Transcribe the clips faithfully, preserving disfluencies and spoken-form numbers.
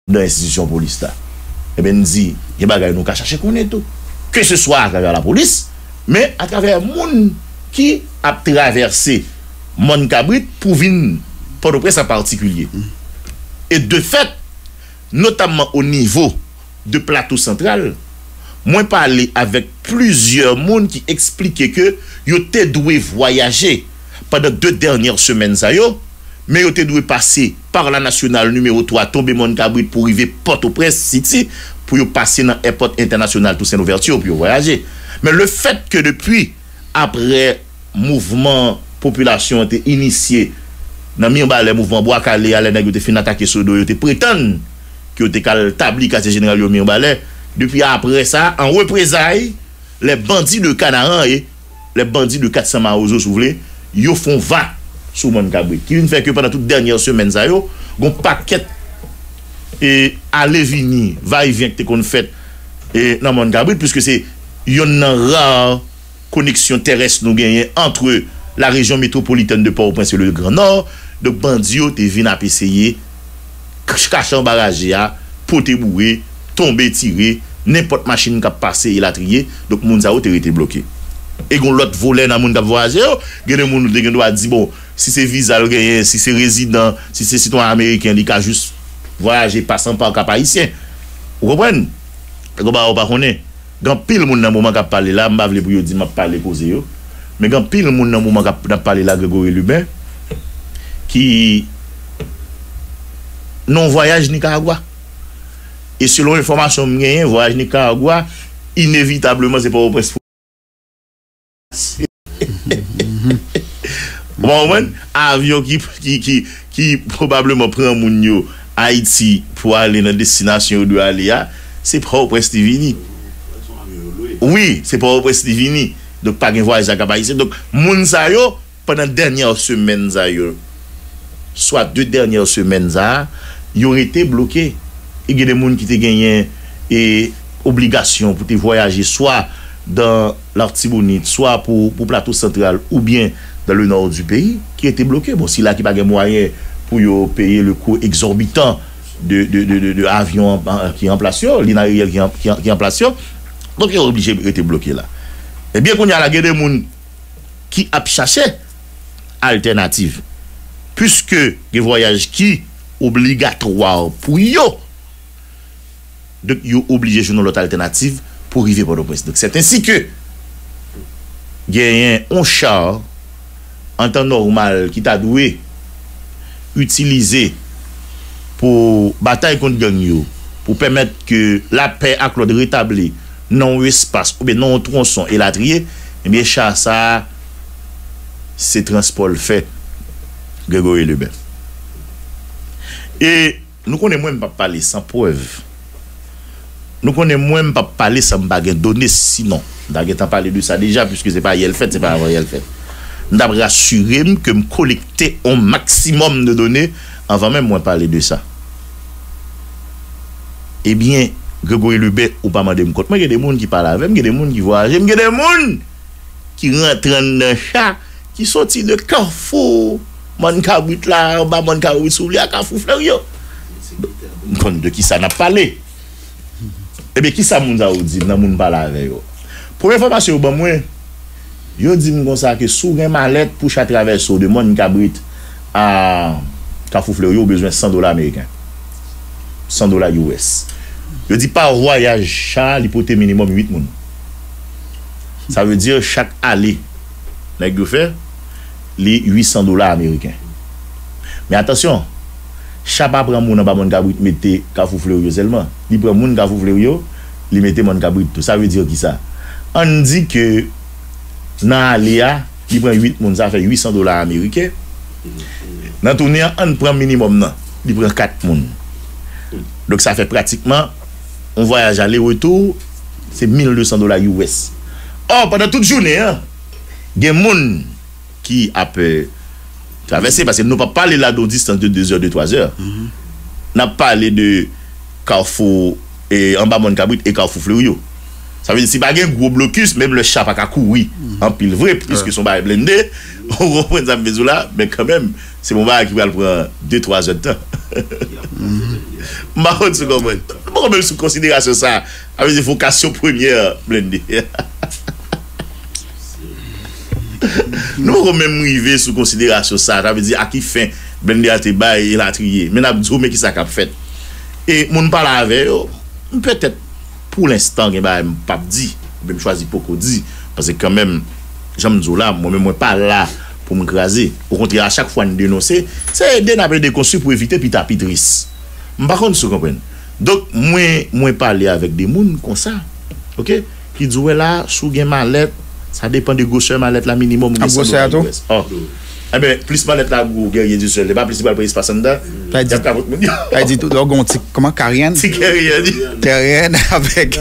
anndan enstitisyon polis la. Ebyen, n di, gen bagay nou ka chache konnen tou. Ke se swa atravè lapolis, men atravè moun ki ap travèse Mòn Kabrit pou vin Pòtoprens an patikilye. E de fèt, notamman o nivo de Plato Santral, mwen pale avèk plizyè moun ki eksplike ke yo te dwe vwayaje pandan de dènyè semèn sa yo, men yo te dwe pase pa la nasyonal nimewo twa, tonbe Mòn Kabrit pou rive Pòtoprens City, pou yo pase nan èpòt entènasyonal Toussaint Louverture pou yo vwayaje. Men le fèt ke depi apre mouvman popilasyon an te inisye nan Mibalè, mouvman Bwa Kale a, lè nèg yo te fin atake Sodo, yo te pretann ke yo te ka al tabli katye jeneral yo Mibalè. Depi apre sa, an reprezay, les bandits de Kanaran e les bandits de kat san Mawozo, si w vle, yo fè yon vak sou Mòn Kabrit. Ki vin fè ke pandan tout dènyè semèn sa yo, gon pakèt e ale vini, va e vyen ki te konn fèt e nan Mòn Kabrit, puiske se yonn nan ra koneksyon terès nou genyen entre la région métropolitaine de Port-au-Prince et le Grand Nord. Donk, bandi yo te vin ap eseye k-, kache anba raje a, pote boure, tonbe tire, nenpòt machin k ap pase, elatriye. Donk, moun sa yo te rete bloke. E gon lòt volè nan moun k ap vwayaje yo. Gen de moun ou te gen dwa di, bon, si se viza l genyen, si se rezidan, si se sitwayen ameriken, li ka jis vwayaje pa san pa Kap Ayisyen. Ou konprann? Gon bagay ou pa konnen. Gen anpil moun nan moman k ap pale la, m pa vle pou yo di m ap pale koze yo, men gen anpil moun nan moman k ap, n ap pale la, Gregory Lubin, ki nan yon vwayaj Nikaragwa. E selon enfòmasyon m genyen, vwayaj Nikaragwa, inevitableman, se Pòtoprens pou Ou konprann? Avyon ki, ki, ki, ki pwobableman pran moun yo Ayiti pou ale nan destinasyon yo dwe ale a, se Pòtoprens li vini. Wi, se Pòtoprens li vini. Donk, pa gen vwayaj ak Kap Ayisyen. Donk, moun sa yo, pandan dènyè semèn sa yo, swa de dènyè semèn sa a, yo rete bloke. E gen de moun ki te genyen e obligasyon pou te vwayaje swa dan Latibonit, swa pou, pou Plato Santral, oubyen dans le nord du pays, ki rete bloke. Bon, sila ki pa gen mwayen pou yo peye le coût exorbitant de, de, de, de, de avyon an, an, ki an plas yo, liy aeryèn ki an, ki an, ki an plas yo, donk yo oblije rete bloke la. Ebyen, kounye a la, gen de moun ki ap chache altènativ, piske gen vwayaj ki obligatwa pou yo. Donk, yo oblije jwenn yon lòt altènativ pou rive Pòtoprens. Donk, sèt ensi ke genyen yon cha an tan nòmal ki ta dwe itilize pou batay kont gang yo, pou pèmèt ke lapè ak lòd retabli nan yon espas oubyen nan yon twonson elatriye, ebyen, cha sa a, se transpò l fè, Gregory Lubin. E nou konnen mwen, m p ap pale san prèv. Nou konnen mwen, m p ap pale san m pa gen done, sinon, m ta gentan pale de sa deja, piske se pa yè l fèt, se pa avan yè l fèt. M t ap rasire m ke m kolekte yon maksimòm de done anvan menm mwen pale de sa. Ebyen, Gregory Lubin, ou pa mande m kont mwen, gen de moun ki pale avè m, gen de moun ki vwayaje m, gen de moun ki rantre anndan cha, ki soti de Kafou Mòn Kabrit la, anba Mòn Kabrit, si w vle, a Kafou Flerio. M konn de kisa n ap pale. Ebyen, kisa moun sa yo di m nan moun pale avè yo? Premye enfòmasyon yo ban mwen, yo di m konsa ke si w gen malèt pou cha travèse w de Mòn Kabrit a Kafou Flerio, ou bezwen san dola ameriken. San dola U S. Yo di pa vwayaj cha, li pote minimòm uit moun. Sa vle di chak ale nèg yo fè, li uit san dola ameriken. Men atansyon, cha pa pran moun anba Mòn Kabrit mete Kafou Flerio sèlman. Li pran moun Kafou Flerio, li mete Mòn Kabrit tou. Sa vle di kisa? Ann di ke nan ale a, li pran uit moun, sa fè uit san dola ameriken. Nan tounen an, ann pran minimòm nan, li pran kat moun. Donk, sa fè pratikman yon vwayaj ale retou, se mil de san dola U S. Ò, pandan tout jounen an, gen moun ki ap, eh, travèse, paske nou p ap pale la de yon distans de de zè, de twa zè. N ap pale de Kafou, eh, anba Mòn Kabrit e Kafou Flerio. Sa vle di, si pa gen gwo blokis, menm lè cha pa ka kouri anpil vre, piske se yon bagay blende, Ou konprann sa m vle di w la? Men kanmenm, se yon bagay ki pral pran de twa zè tan. M pa konn si w konprann. M pa konn menm sou konsiderasyon sa. Sa vle di vokasyon premyè Blende. Nou poko menm rive sou konsiderasyon sa, sa vle di a ki fen Blende a te bay elatriye. Men n ap di w men kisa k ap fèt. E moun pale avè yo, m petèt pou lenstan gen bagay m p ap di, oubyen m chwazi poko di, paske kanmenm, jan m di w la, mwen menm mwen pa la pou m kraze. Okontrè, a chak fwa n denonse, se ede n ap ede konstwi pou evite pita pi tris. M pa konn si w konprann. Donk, mwen, mwen pale avèk de moun konsa, oke, ki di w, wè la, si w gen malèt, sa depann de gwosè malèt la, minimòm ou gen san dola U S. Ap gwosè a tou? Oh. Enben, plis malèt la gwo, Guerrier du Sud, e pa plis li pral pran espas anndan, y ap kapot moun yo. Sa vle di, lè w gen yon ti, kòman, karyèn? Ti karyèn. Karyèn avèk.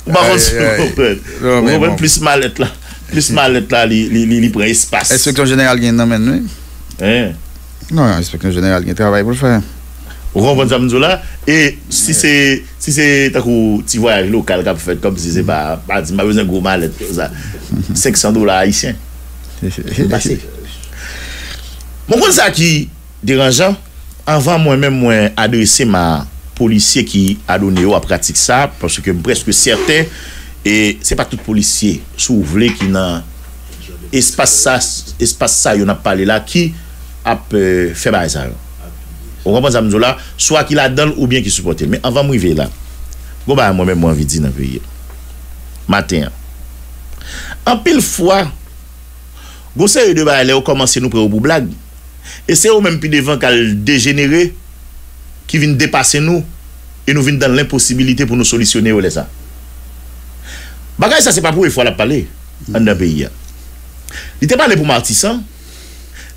Ou pa konn si w konprann. Ou konprann plis malèt la. Plis malèt la, li, li, li, li pran espas. Enspeksyon jeneral gen nan men l, wi. Hein? Non, enspeksyon jeneral gen travay pou l fè. Ou konprann sa m di w la? E si se, si se tankou ti vwayaj lokal k ap fèt, kòmsi se pa, pa di, m pa bezwen gwo malèt konsa. Senk san dola ayisyen. Li pase. Mwen konn sa ki deranjan, anvan mwen menm mwen adrese m a polisye ki adone yo a pratik sa, paske m prèske sèten, e se pa tout polisye, si w vle, ki nan espas sa, espas sa yo n ap pale la, ki ap, euh, fè bagay sa yo. Ou konprann sa m di w la? Swa ki ladan l oubyen ki sipòte l. Men anvan m rive la, gon bagay mwen menm mwen anvi di nan peyi a. Maten an. Anpil fwa, gon seri de bagay, lè yo kòmanse, nou pran yo pou blag. E se yo menm pi devan k al dejenere, ki vin depase nou, e nou vin dan lenposibilite pou nou solisyone yo lè sa. Bagay sa, se pa premye fwa l ap pale anndan peyi a. Li te pale pou Matisan,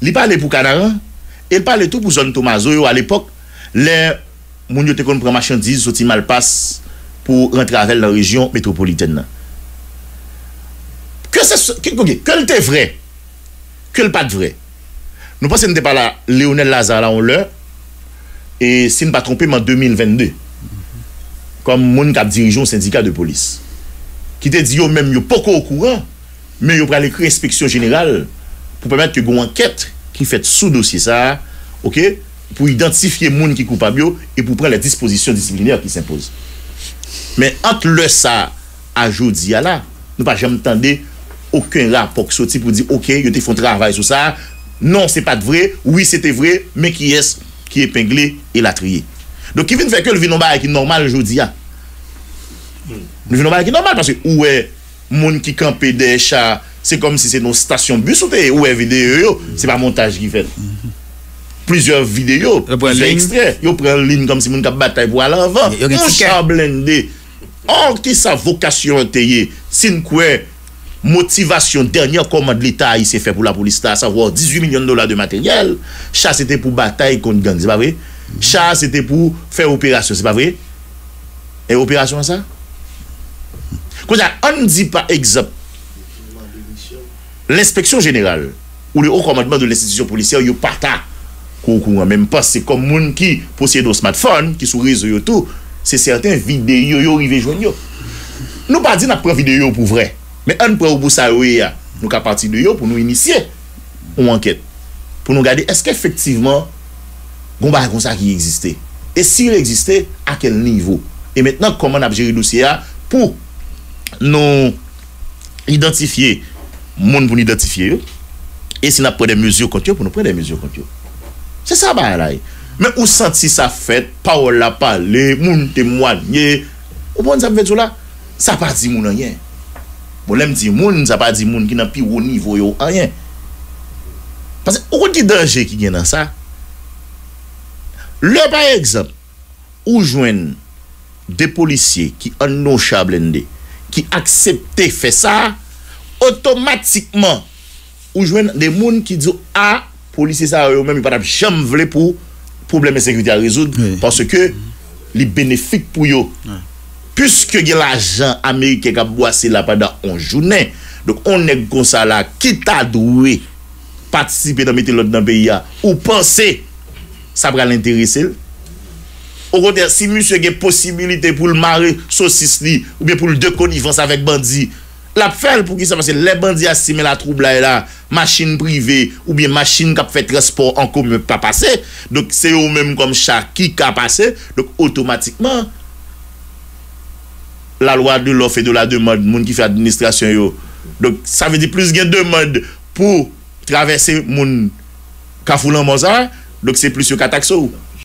li pale pou Kanaran, e l pale tou pou zòn Tomazo yo alepòk, lè moun yo te konn pran machandiz soti Malpas pou rantre avè l nan rejyon metwopolitèn nan. Ke se, ke, ke, ke l te vrè, ke l pa t vrè. Nou panse n te pale a Leonel Lazarre la yon lè, e si n pa twonpe m, an de mil vennde, kòm moun k ap dirije yon sendika de polis, ki te di yo menm yo poko okouran, men yo pral ekri enspeksyon jeneral pou pèmèt ke gen yon ankèt ki fèt sou dosye sa a, oke, pou idantifye moun ki koupab yo e pou pran lè dispozisyon disiplinè ki senpoz. Men ant lè sa a jodi a la, nou pa janm tande okenn rapò k soti pou di, oke, yo te fè yon travay sou sa. Non, se pa t vre. Wi, se te vre. Men kiyès ki epengle, elatriye. Donk, ki vin fè ke l vin yon bagay ki nòmal jodi a. Li vin yon bagay ki nòmal, paske ou wè moun ki kanpe dèyè cha, se kòmsi se nan yon stasyon bis ou te ye, ou wè videyo yo, se pa montaj ki fèt. Plizyè videyo, plizyè ekstrè, yo pran liy kòmsi moun k ap batay pou al anvan. Yon cha blende. Ò, kisa vokasyon an te ye? Si n kwè motivasyon dènye kòmand Leta ayisyen fè pou lapolis la, asavwa dizuit milyon dola de materyèl, cha se te pou batay kont gang, se pa vre? Cha se te pou fè operasyon, se pa vre? E operasyon an sa? Kounye a, ann di pa egzanp, lenspeksyon jeneral ou le o kòmandman de lenstitisyon polisyè, yo pa ta ko okouran. Men m panse kòm moun ki posede yon smartphone, ki sou rezo yo tou, se sèten videyo yo rive jwenn yo. Nou pa di n ap pran videyo yo pou vrè, men ann pran yo pou sa yo ye a. Nou ka pati de yo pou nou inisye yon ankèt, pou nou gade èske efektivman gon bagay konsa ki egziste. E si l egziste, a kèl nivo? E mentnan, kòman n ap jere dosye a pou nou idantifye moun pou n idantifye yo, e si n ap pran de mezi kont yo, pou nou pran de mezi kont yo. Se sa bagay la ye. Men ou santi sa fèt, pawòl la pale, moun temwanye. Ou konprann sa m vle di w la? Sa pa di moun anyen. Bon, lè m di moun, sa pa di moun ki nan pi wo nivo yo anyen. Paske ou konn ki danje ki gen nan sa? Lè, pa egzanp, ou jwenn de polisye ki anndan yon cha blende, ki aksepte fè sa, otomatikman, ou jwenn de moun ki di w, a, polisye sa yo, yo menm, yo pa t ap janm vle pou pwoblèm ensekirite a rezoud, paske li benefik pou yo. Piske gen lajan ameriken k ap bwase la pandan yon jounen, donk, yon nèg konsa la ki ta dwe patisipe nan mete lòd nan peyi a, ou panse sa pral enterese l? Okontrè, si misye gen posibilite pou l mare sosis li oubyen pou l de konivans avèk bandi, l ap fè l. Poukisa? Paske lè bandi a simen latwoublay la, machin prive oubyen machin k ap fè transpò an komen pa pase. Donk, se yo menm kòm cha ki ka pase. Donk, otomatikman, la loi de l'offre et de la demande, moun ki fè administrasyon yo. Donk, sa vle di plis gen demann pou travèse moun Kafou Lanmò sa, donk se plis yo ka takse w.